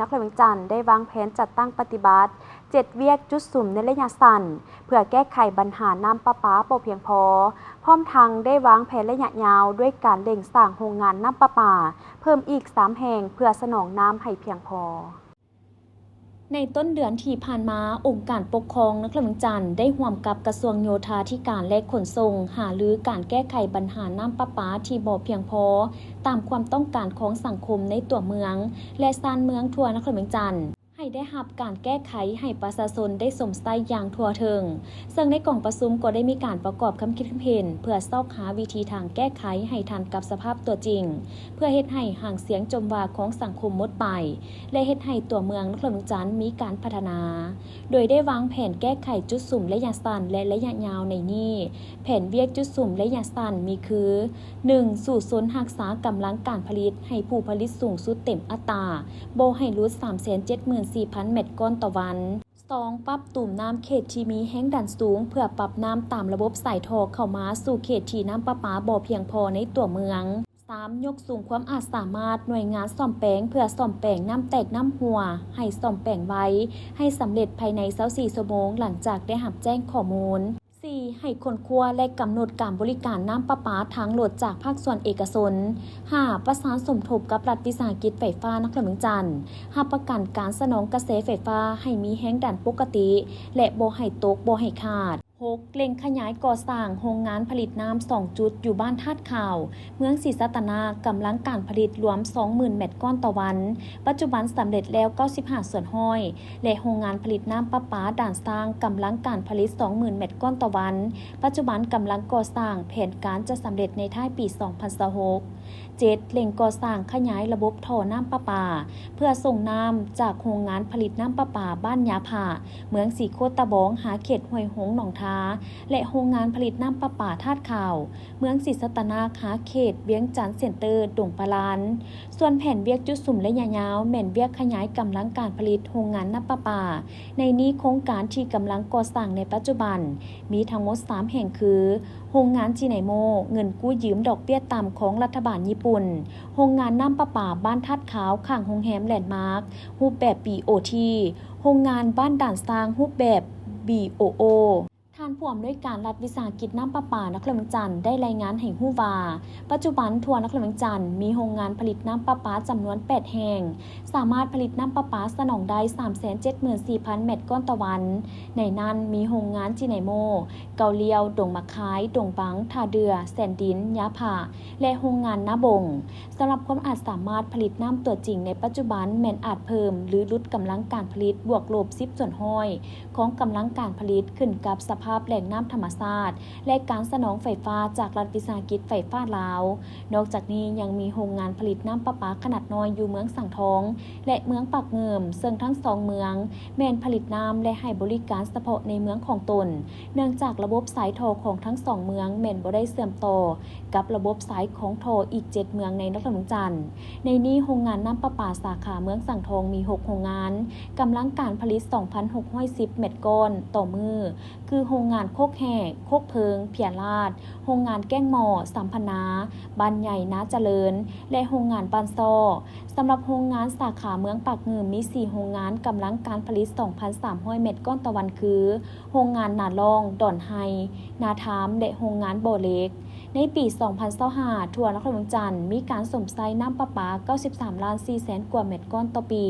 ນະຄອນຫຼວງວຽງຈັນໄດ້ວາງແຜນຈັດຕັ້ງປະຕິບັດເຈັດວຽກຈຸດສຸມໃນໄລຍະສັ້ນ ເພື່ອແກ້ໄຂບັນຫານ້ຳປະປາບໍ່ພຽງພໍ, ພ້ອມທັງໄດ້ວາງແຜນໄລຍະຍາວດ້ວຍການເລັ່ງສ້າງໂຮງງານນ້ຳປະປາເພີ່ມອີກສາມແຫ່ງ ເພື່ອສະໜອງນ້ຳໃຫ້ພຽງພໍ. ໃນຕົ້ນເດືອນທີ່ຜ່ານມາ, ອົງການປົກຄອງນະຄອນຫຼວງວຽງຈັນໄດ້ຮ່ວມກັບກະຊວງໂຍທາທິການ ແລະ ຂົນສົ່ງ ຫາລືການແກ້ໄຂບັນຫານ້ຳປະປາທີ່ບໍ່ພຽງພໍ ຕາມຄວາມຕ້ອງການຂອງສັງຄົມໃນຕົວເມືອງ ແລະ ຊານເມືອງທົ່ວນະຄອນຫຼວງວຽງຈັນ ໃຫ້ໄດ້ຮັບການແກ້ໄຂໃຫ້ປະຊາຊົນໄດ້ຊົມໃຊ້ຢ່າງທົ່ວເຖິງ. ເຊິ່ງໃນກອງປະຊຸມກໍໄດ້ມີການປະກອບຄຳຄິດຄຳເຫັນ ເພື່ອຊອກຫາວິທີທາງແກ້ໄຂໃຫ້ທັນກັບສະພາບຕົວຈິງ, ເພື່ອເຮັດໃຫ້ຫາງສຽງຈົ່ມວ່າຂອງສັງຄົມໝົດໄປ ແລະ ເຮັດໃຫ້ຕົວເມືອງນະຄອນຫຼວງວຽງຈັນມີການພັດທະນາ, ໂດຍໄດ້ວາງແຜນແກ້ໄຂຈຸດສຸມໄລຍະສັ້ນ ແລະ ໄລຍະຍາວໃນນີ້. ແຜນວຽກຈຸດສຸມໄລຍະສັ້ນມີຄື: ໜຶ່ງ, ສູ້ຊົນຮັກສາກຳລັງການຜະລິດໃຫ້ຜູ້ຜະລິດສູງສຸດເຕັມອັດຕາ, ບໍ່ໃຫ້ຫຼຸດສາມແສນເຈັດໝື່ນສີ່ພັນແມັດກ້ອນຕໍ່ວັນ. ສອງ, ປັບຕູມນ້ຳເຂດທີ່ມີແຮງດັນສູງ ເພື່ອປັບນ້ຳຕາມລະບົບສາຍທໍ່ເຂົ້າມາສູ່ເຂດທີ່ນ້ຳປະປາບໍ່ພຽງພໍໃນຕົວເມືອງ. ສາມ, ຍົກສູງຄວາມອາດສາມາດໜ່ວຍງານສ້ອມແປງ ເພື່ອສ້ອມແປງນ້ຳແຕກນ້ຳຮົ່ວ ໃຫ້ສ້ອມແປງໄວ, ໃຫ້ສຳເລັດພາຍໃນຊາວສີ່ຊົ່ວໂມງຫຼັງຈາກໄດ້ຮັບແຈ້ງຂໍ້ມູນ. ສີ່, ໃຫ້ຄົ້ນຄວ້າ ແລະ ກຳນົດການບໍລິການນ້ຳປະປາທາງລົດຈາກພາກສ່ວນເອກະຊົນ. ຫ້າ, ປະສານສົມທົບກັບລັດວິສາຫະກິດໄຟຟ້ານະຄອນຫຼວງວຽງຈັນ ຮັບປະກັນການສະໜອງກະແສໄຟຟ້າໃຫ້ມີແຮງດັນປົກກະຕິ ແລະ ບໍ່ໃຫ້ຕົກ, ບໍ່ໃຫ້ຂາດ. ຫົກ, ເລັ່ງຂະຫຍາຍກໍ່ສ້າງໂຮງງານຜະລິດນ້ຳສອງຈຸດຢູ່ບ້ານທາດຂາວ, ເມືອງສີສັດຕະນາກ, ກຳລັງການຜະລິດລວມສອງໝື່ນແມັດກ້ອນຕໍ່ວັນ, ປັດຈຸບັນສຳເລັດແລ້ວເກົ້າສິບຫ້າສ່ວນຮ້ອຍ ແລະ ໂຮງງານຜະລິດນ້ຳປະປາດ່ານຊ້າງ, ກຳລັງການຜະລິດສອງໝື່ນແມັດກ້ອນຕໍ່ວັນ, ປັດຈຸບັນກຳລັງກໍ່ສ້າງ, ແຜນການຈະສຳເລັດໃນທ້າຍປີສອງພັນຊາວຫົກ. ເຈັດ, ເລັ່ງກໍ່ສ້າງຂະຫຍາຍລະບົບທໍ່ນ້ຳປະປາ ເພື່ອສົ່ງນ້ຳຈາກໂຮງງານຜະລິດນ້ຳປະປາບ້ານຍາຜາ, ເມືອງສີໂຄດຕະບອງ ຫາເຂດຫ້ວຍຫົງໜອງທາ ແລະ ໂຮງງານຜະລິດນ້ຳປະປາທາດຂາວ, ເມືອງສີສັດຕະນາກ ຫາເຂດວຽງຈັນເຊັນເຕີ ດົງປະລານ. ສ່ວນແຜນວຽກຈຸດສຸມໄລຍະຍາວ ແມ່ນວຽກຂະຫຍາຍກຳລັງການຜະລິດໂຮງງານນ້ຳປະປາ. ໃນນີ້ໂຄງການທີ່ກຳລັງກໍ່ສ້າງໃນປັດຈຸບັນ ມີທັງໝົດສາມແຫ່ງຄື ໂຮງງານຈີໄນໂມ ເງິນກູ້ຢືມດອກເບ້ຍຕ່ຳຂອງລັດຖະບານຍີ່ປຸ່ນ, ໂຮງງານນ້ຳປະປາບ້ານທາດຂາວ ຂ້າງໂຮງແຮມແລນມາກ ຮູບແບບ ບີໂອທີ, ໂຮງງານບ້ານດ່ານຊ້າງ ຮູບແບບ ບີໂອໂອ. ທ່ານຜູ້ອຳນວຍການລັດວິສາຫະກິດນ້ຳປະປານະຄອນຫຼວງວຽງຈັນ ໄດ້ລາຍງານໃຫ້ຮູ້ວ່າ, ປັດຈຸບັນທົ່ວນະຄອນຫຼວງວຽງຈັນ ມີໂຮງງານຜະລິດນ້ຳປະປາຈຳນວນແປດແຫ່ງ, ສາມາດຜະລິດນ້ຳປະປາສະໜອງໄດ້ສາມແສນເຈັດໝື່ນສີ່ພັນແມັດກ້ອນຕໍ່ວັນ. ໃນນັ້ນມີໂຮງງານຈີໄນໂມ, ເກົາລ້ຽວ, ດົງໝາກຄາຍ, ດົງບັງ, ທ່າເດື່ອ, ແສນດິນ, ຍາຜາ ແລະ ໂຮງງານນາບົງ. ສຳລັບຄວາມອາດສາມາດຜະລິດນ້ຳຕົວຈິງໃນປັດຈຸບັນ ແມ່ນອາດເພີ່ມ ຫຼື ຫຼຸດກຳລັງການຜະລິດບວກລົບສິບສ່ວນຮ້ອຍຂອງກຳລັງການຜະລິດ ຂຶ້ນກັບສະພາບແຫຼ່ງນ້ຳທຳມະຊາດ ແລະ ການສະໜອງໄຟຟ້າຈາກລັດວິສາຫະກິດໄຟຟ້າລາວ. ນອກຈາກນີ້ຍັງມີໂຮງງານຜະລິດນ້ຳປະປາຂະໜາດນ້ອຍຢູ່ເມືອງສັງທອງ ແລະ ເມືອງປາກງື່ມ, ເຊິ່ງທັງສອງເມືອງແມ່ນຜະລິດນ້ຳ ແລະ ໃຫ້ບໍລິການສະເພາະໃນເມືອງຂອງຕົນ, ເນື່ອງຈາກລະບົບສາຍທໍ່ຂອງທັງສອງເມືອງແມ່ນບໍ່ໄດ້ເຊື່ອມຕໍ່ ກັບລະບົບສາຍຂອງທໍ່ອີກເຈັດເມືອງໃນນະຄອນຫຼວງວຽງຈັນ. ໃນນີ້ໂຮງງານນ້ຳປະປາສາຂາເມືອງສັງທອງມີຫົກໂຮງງານ, ກຳລັງການຜະລິດສອງພັນຫົກຮ້ອຍສິບແມັດກ້ອນຕໍ່ມື້ ຄືໂຮງງານໂຄກແຮ່, ໂຄກເພີງ, ເພຍລາດ, ໂຮງງານແກ້ງໝໍ້, ສຳພັນນາ, ບ້ານໃຫຍ່, ນາຈະເລີນ ແລະ ໂຮງງານບ້ານຊໍ້. ສຳລັບໂຮງງານສາຂາເມືອງປາກງື່ມມີສີ່ໂຮງງານ, ກຳລັງການຜະລິດສອງພັນສາມຮ້ອຍແມັດກ້ອນຕໍ່ວັນ ຄື ໂຮງງານນາລ່ອງ, ດອນໄຮ, ນາທາມ ແລະ ໂຮງງານບໍ່ເຫຼັກ. ໃນປີສອງພັນຊາວຫ້າ ທົ່ວນະຄອນຫຼວງວຽງຈັນມີການຊົມໃຊ້ນ້ຳປະປາເກົ້າສິບສາມລ້ານສີ່ແສນກວ່າແມັດກ້ອນຕໍ່ປີ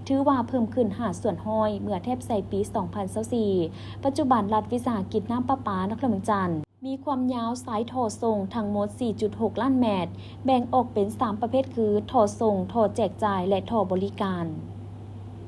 ຖືວ່າເພີ່ມຂຶ້ນຫ້າສ່ວນຮ້ອຍເມື່ອທຽບໃສ່ປີສອງພັນຊາວສີ່. ປັດຈຸບັນລັດວິສາຫະກິດນ້ຳປະປານະຄອນຫຼວງວຽງຈັນ ມີຄວາມຍາວສາຍທໍ່ສົ່ງທັງໝົດສີ່ຈຸດຫົກລ້ານແມັດ, ແບ່ງອອກເປັນສາມປະເພດຄື ທໍ່ສົ່ງ, ທໍ່ແຈກຈ່າຍ ແລະ ທໍ່ບໍລິການ.